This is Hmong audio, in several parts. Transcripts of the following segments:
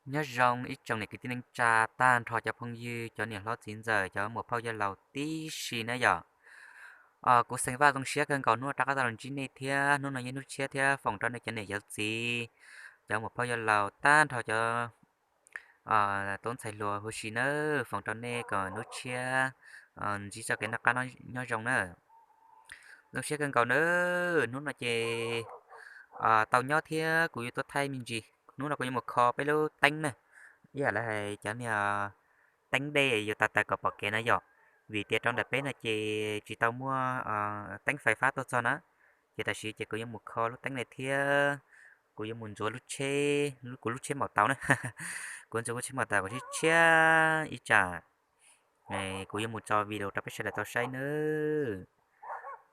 Nyob zoo ib tsoom niam kwv tij neej tsa, tag nrho cov phooj ywg, cov niam hlob txiv ntxawm, cov muam phauj yawg laus tib si na yom. Kuv Xeem Vaj zoo siab kawg nkaus hnub no rov qab tau los ntsib nej thiab. Hnub no yog hnub tshiab thiab, foom rau nej cov niam cov txiv, cov muam phauj yawg laus, tag nrho cov tub ntxhais hluas huv si nawb, foom rau nej kom hnub tshiab ntsib txoj kev noj qab nyob zoo na. Zoo siab kawg nkaus nawb, hnub no ces tau nyob thiab kuv yuav tuaj thaij me ntsis. Hnub no kuv yuav mus kho peb lub teeb na, ib yam li hais cov niag teeb dej yuav tas taws kom pom kev na yom, vim tias rau ntawm peb no ces tsis tau muaj teeb fais fab tuaj txog na. Ces tam sim ces kuv yuav mus kho lub teeb ne thiab kuv yuav mus ntxuav lub tsheb, kuv lub tsheb maum taus na. Kuv ntxuav kuv tsheb maum taus kom tshiab tshiab ib tsam kuv yuav mus tso video rau peb sawv daws tau saib nawb.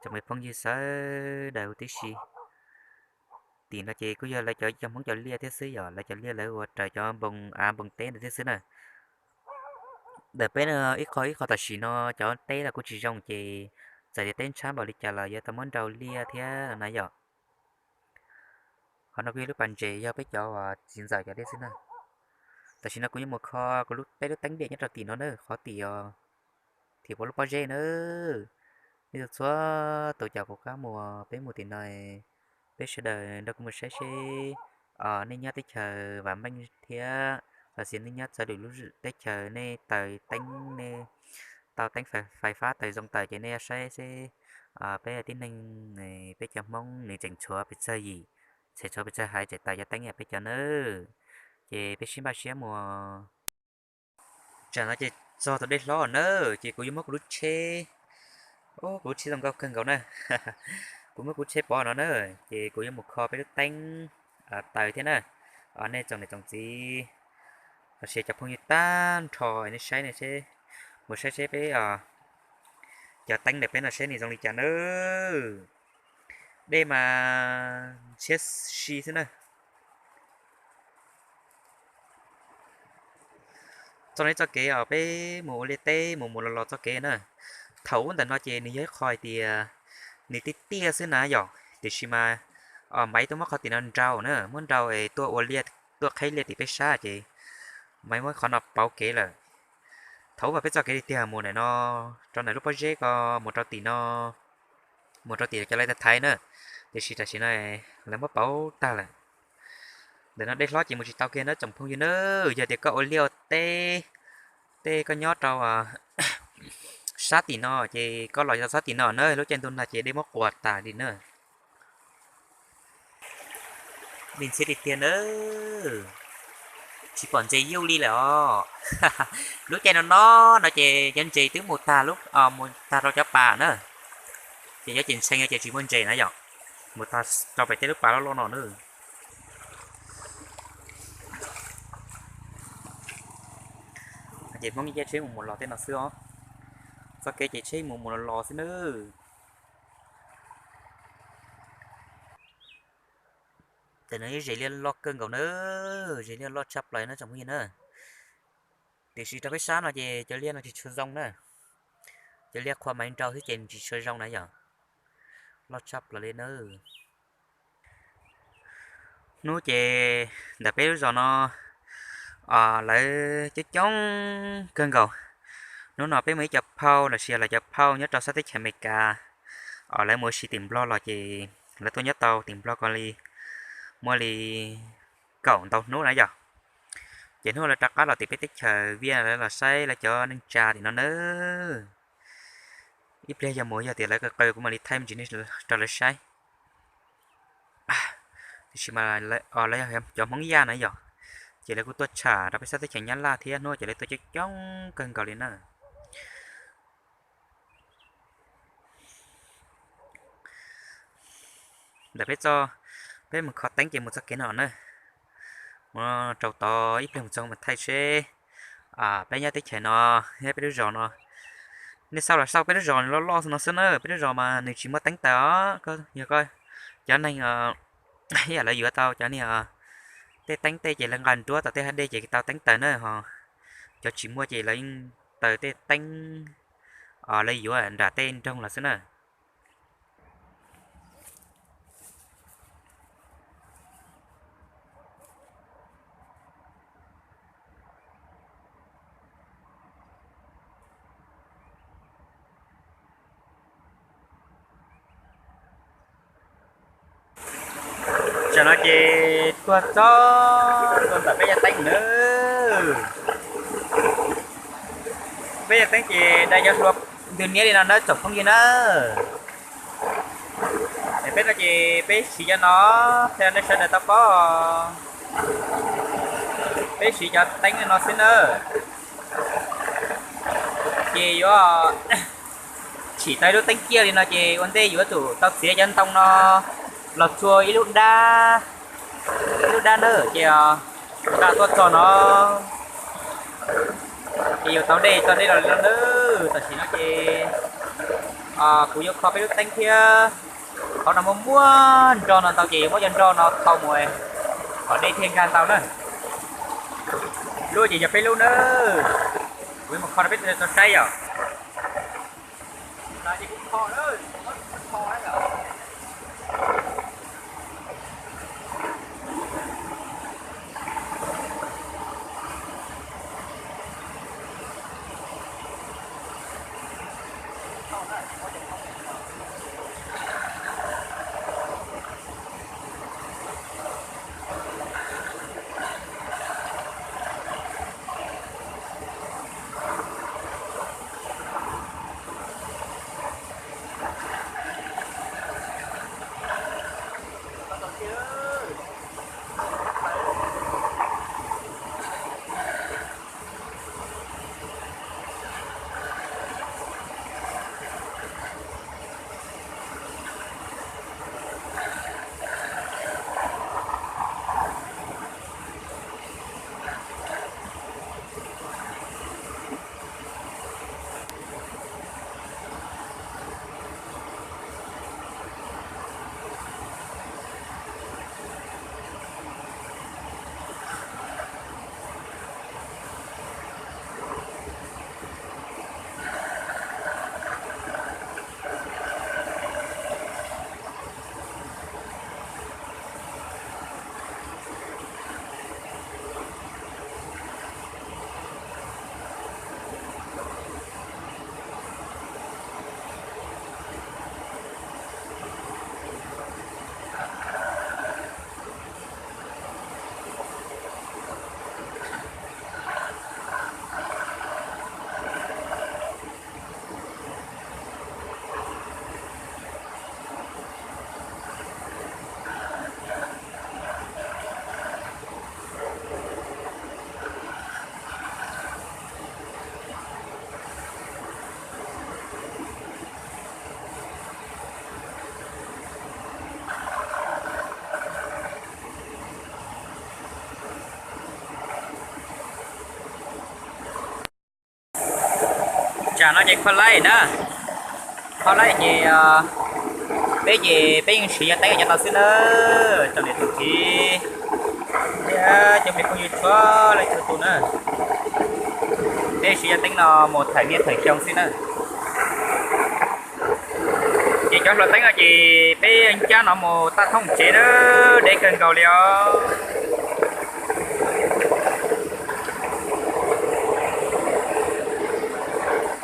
Tsoom me phooj ywg sawv daws huv tib si, tim no ces kuj yog lawv cov, cov Hmoob cov liaj thiab xwb yom, lawv cov liaj lawv ua raws cov npoo av npoo teb ntawd thiab xwb na. Ntawm peb no ib qho ib qho tam sim no cov teb los kuj tsis zoo ces txawm tias teb ntshab npaum li cas los yuav tau muab nrau liaj thiab no na yom. Qhov no kuj yog lub pas ntses yog peb cov txiv ntxawm cov liaj xwb na. Tam sim no kuv yuav mus kho kuv peb lub teeb dej nyob rau tim no na, qhov tim os, tim puab lub pob zeb na. Nej txhua tus caum kuv qab mus, peb mus tim no, peb sawv daws nrog kuv mus saib seb nej nyob teb chaws vam meej thiab los sis nej nyob txawv lwm lub teb chaws nej taws teeb, nej tau teeb fais fab taws zoo taws ces nej saib seb peb tib neeg, peb cov Hmoob nws tseem tshuav pes tsawg yim, tseem tshuav pes tsawg haiv tseem taws cov teeb yam peb cov nawb. Ces peb sib npaj siab mus. Tsam no ces txog tus dej hlob na, ces kuv yuav muab kuv lub tsheb, kuv lub tsheb zoo nkauj kawg nkaus na. Kuv muab kuv tsheb pov no na, ces kuv yuav mus kho peb lub teeb taws thiab na. Nej tsoom niam tsoom txiv los sis cov phooj ywg tag nrho nej saib, nej seb, mus saib seb peb cov teeb ntawm peb no seb nws zoo li cas nawb. Dej mas ntshiab si xwb na. Txoj no txoj kev os, peb mus ua liaj teb mus mus los los txoj kev na. Thaum ub ntawm no ces nws yog ib qho hais tias nws tiaj tiaj xwb na yom, tiam sis mas Maiv tuaj muab qhov tim no nrau na, muab nrau es tuaj ua liaj, tuaj qheb liaj tim peb sab ces Maiv muab qhov no pauv kev lawm. Thaum ub mas peb txoj kev tiag tiag mus ntawm no rau ntawm lub pob zeb ko mus rau tim no, mus rau tim cov lawv thaiv na, tiam sis tam sim no lawv muab pauv tag lawm. Ntawm no dej hlob ces mus tsis tau kiag na tsoom phooj ywg na. Yog tias koj ua liaj ua teb, tej koj nyob rau sab tim no ces koj los tau sab tim no na, lub caij ntuj nag ces dej muab quas tas li na. Dej ntshiab tiag tiag na, tsis pom ntses yuj li lawm os. Lub caij no no no ces cov ntses twb mus tag, mus tag rau cov pas na, ces cov ces ntshee ces tsis muaj ntses na yom, mus tag rau pem tej lub pas loj loj no na. Ces Hmoob caij tsheb mus mus los tej no xwb os, txoj kev ces tsheb mus mus los los xwb nawb. Tam no ib zes liaj loj kawg nkaus na, zes liaj loj tshaj plaws na tsoom phooj ywg na. Tiam sis rau peb sab no ces cov liaj no tsis tshua zoo na, cov liaj qhua maiv nrau xwb ces tsis tshua zoo na yom, loj tshaj plaws li na. Hnub ces ntawm peb lub zos no lawv coob coob kawg nkaus. Hnub no peb muaj ib co phauj los sis yog lawv cov phauj nyob rau sab teb chaws Amelikas, lawv mus ua si tim Nplog los ces lawv tuaj nyob tau tim Nplog ko li muaj li kaum ntau hnub na yom. Ces hnub lawv rov qab los tim peb teb chaws Viaj, lawv los saib lawv cov neej tsa tim no nawb. Ib pliag yog mus yog tias lawv qw kuv mam li thaij me ntsis rau lawv saib. Tiam sis mas lawv yog cov Hmoob Yaj na yom, ces lawv kuj tuaj tsham rau peb sab teb chaws Nyab Laj thiab, hnub ces lawv tuaj coob coob kawg nkaus li na. Ntawm peb txoj, peb mus kho teeb ces mus txoj kev no na, mus rau tod ib pliag mus txog mus thaij seb peb nyob teb chaws no, nyob peb lub zos no. Nej xauj los xauj peb lub zos loj loj no xwb na, peb lub zos mas nws tsis muaj teeb taws os. Yog koj cov neeg ib yam lawv yuav tau cov niag tej teeb tej ces lawv nqa nruab tom tej hav dej ces tau teeb taws na ho. Cov tsis muaj ces lawv yeej taws tej teeb, lawv yuav nram tej nroog los xwb na. Tam no ces tuaj txog rau ntawm peb cov teeb na. Peb cov teeb ces dai cov hlua ntws niab li no nawb tsoom phooj ywg na. Es peb no ces peb siv cov no, thiab nej sawv daws tau paub, peb siv cov teeb no xwb na. Ces yuav tsim tau ib lub teeb ciaj li no ces ua ntej yuav tsum tau txiav cov ntoo no los txua ib lub dab, ib lub dab na, ces nqa tuaj txog no ces yuav tau dej, tau dej los li no na. Tam sim no ces kuv yuav kho peb lub teeb thiab. Qhov no muaj muaj nroj no ntau ces yuav muab cov nroj no thau mus kom dej thiaj nkag ntau na. Lub ces yog peb lub na. Kuv yuav mus kho rau peb tau saib yom. Tsam no ces kho laij na, kho laij ces peb ces peb yeej siv cov teeb cov no xwb na, tsoom niam tsoom txiv thiab cov me phooj ywg txhua leej txhua tus na. Peb siv cov teeb no mus thawm niaj thawm xyoo xwb na. Ces cov hlua teeb no ces peb ncab no mus tag thoob tsev na, deb kawg nkaus li os.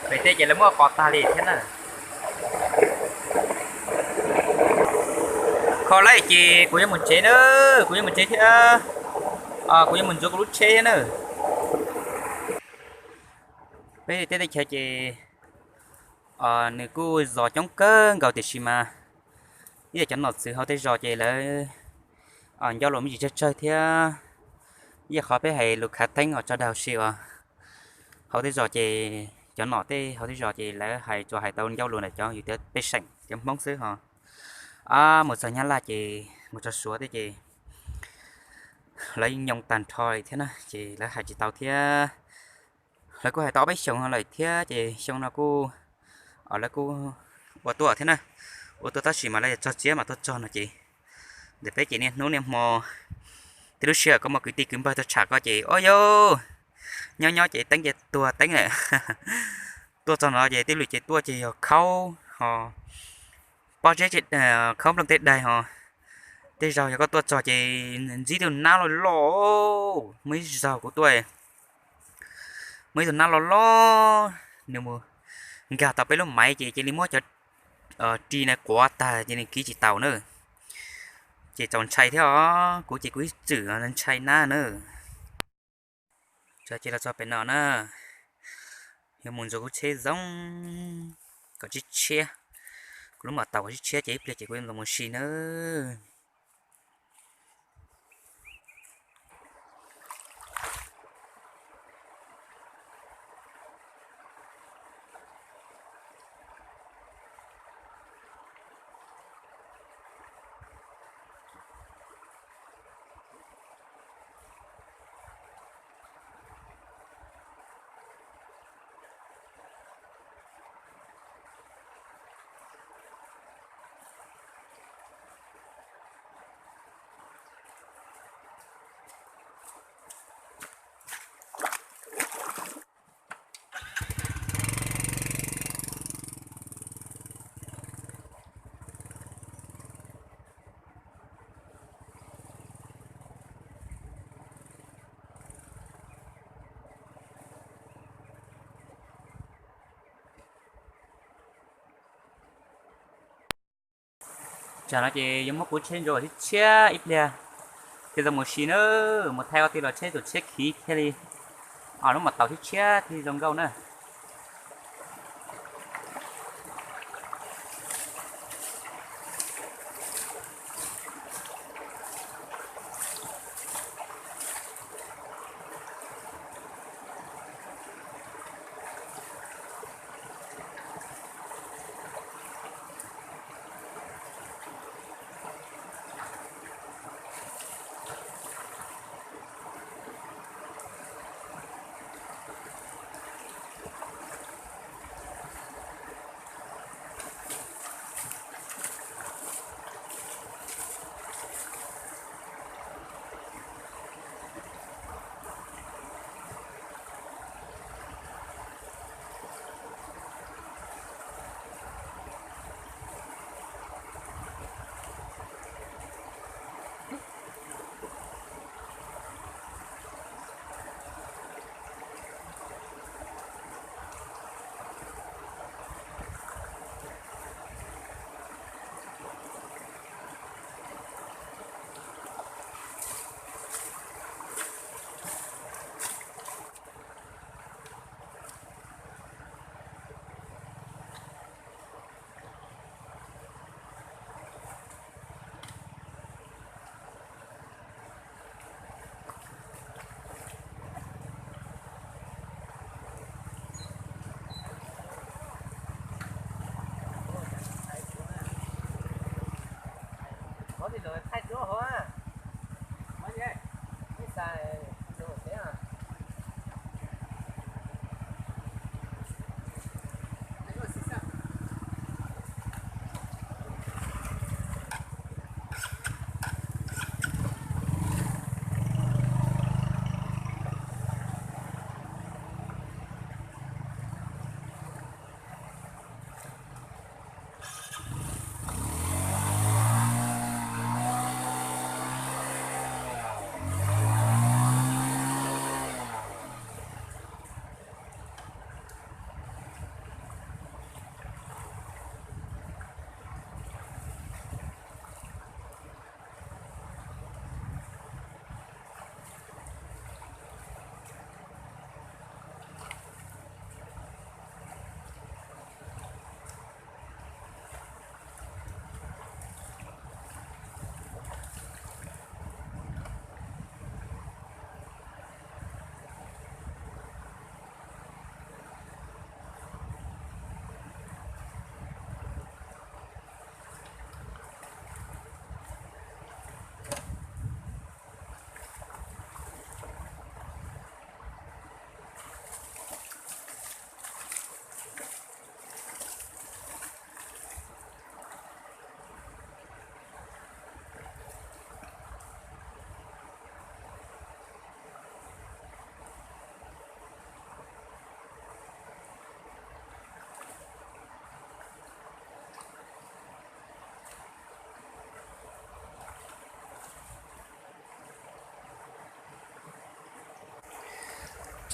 Pem tej ces lawv muab pov tag li thiab na. Kho laij ces kuv yuav mus tsev na, kuv yuav mus tsev thiab, kuv yuav mus ntxuav kuv lub tsheb thiab na. Peb tej teb chaws ces nws kuj zos coob kawg nkaus tiam sis mas ib yam cov nom tswv hauv tej zos ces lawv ncauj lus me ntsis tsawg tsawg thiab. Ib yam qhov peb hais lus khav theeb uas tso dag ua si uas hauv tej zos ces cov nom tej hauv tej zos ces lawv hais tsuas hais tau ncauj lus ntawm cov yus cov pej xeem cov Hmoob xwb ho. Mus txog Nyab Laj ces mus txog Suav tej ces lawv yeej nyoo tag nrho li thiab na ces lawv hais tsis tau thiab. Lawv kuj hais tau ob peb xyoos no lawm thiab ces xyoo no kuj lawv kuj ua tuaj thiab na, ua tuaj tab sis mas lawv yog txog txiab mas tuaj txog no ces ntawm peb ces niaj hnub niaj hmo tej lub sij hawm koj muaj kwv tij kwv npawg tuaj tsham koj ces ua yuj, nyob nyob ces teeb ces tuag teeb lawm. Tuaj txog no ces tej lwm ces tuaj ces yog khaub ho, pob zeb, khaub nplooj tej daig ho. Tej zaug yog koj tuaj txog ces ntsib tus nab loj loj, muaj ib zaug kuv tuaj muaj ib tug nab loj loj, nws mus nkag tau peb lub maiv ces cia li muab cov ris na quav tag ces nws kiv tsis taus na. Ces txaus ntshai thiab os, kuv ces kuv ib txwm ntshai nab na. Ces los txog pem no na, yuav mus ntxuav kuv tsheb zoo kom tshiab tshiab, kuv lub mom taus kom tshiab tshiab ces ib pliag ces kuv yuav los mus si na. Tsam no ces yuav muab kuv tsheb ntxuav tshiab tshiab ib pliag thiaj zoo mus si na, mus thaij ua tij los tsheb txaus tshiab khiv thiaj li, lub mom taus tshiab tshiab thiaj zoo nkauj na.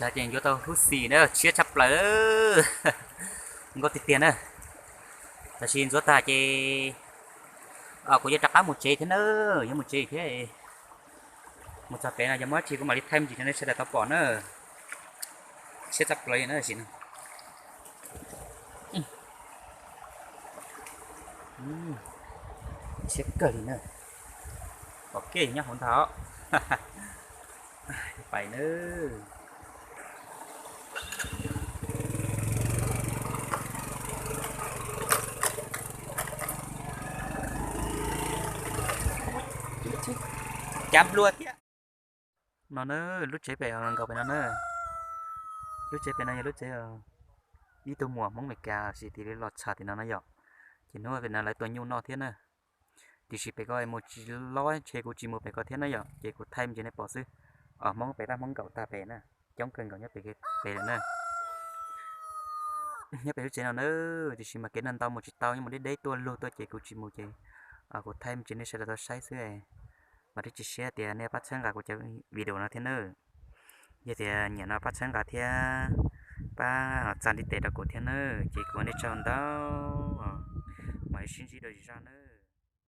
Tsam ces ntxuav tau hub xim na, tshiab tshaj plaws, nkauj tiag tiag na. Tam sim ntxuav tag ces Kuv yuav rov qab mus tsev thiab na, yuav mus tsev thiab. Mus txog pem no yog muaj dab tsi kuv mam li thaij me ntsis rau nej sawv daws tau pom na. Siab tshaj plaws na sim no. Siab kawg li na. Pom kev nyob hauv ntag. Pais na. Cav nplua thiab. No na, lub tsev pem nkaus pem no na. Lub tsev pem no yog lub tsev ib tug muam Hmoob Amelikas sis tis li los tsham tim no na yom. Ces hnub pem no lawv tua nyuj noj thiab na. Tiam sis pem ko mus tsis lob ntshe kuv tsis mus pem ko thiab na yom, ces kuv thaij me ntsis nej pom xwb. Hmoob pem tab Hmoob nkaum tag pem na, coob kawg nkaus nyob pem pem lawm na. Nyob pem lub tsev no na, tiam sis mas kev no ntau mus tsis tau, nyob mus deb deb tuaj lug tuaj ces kuv tsis mus ces kuv thaij me ntsis nej sawv daws tau saib xwb. Mas twb tsis siab tias nej pab txhawb nqa kuv cov video no thiab nawb. Yog tias nyiam no pab txhawb nqa thiab pab tsa ntiv tes rau kuv thiab nawb, ces kuv ua nej tsaug ntau. Mam li sib ntsib dua zim zog nawb.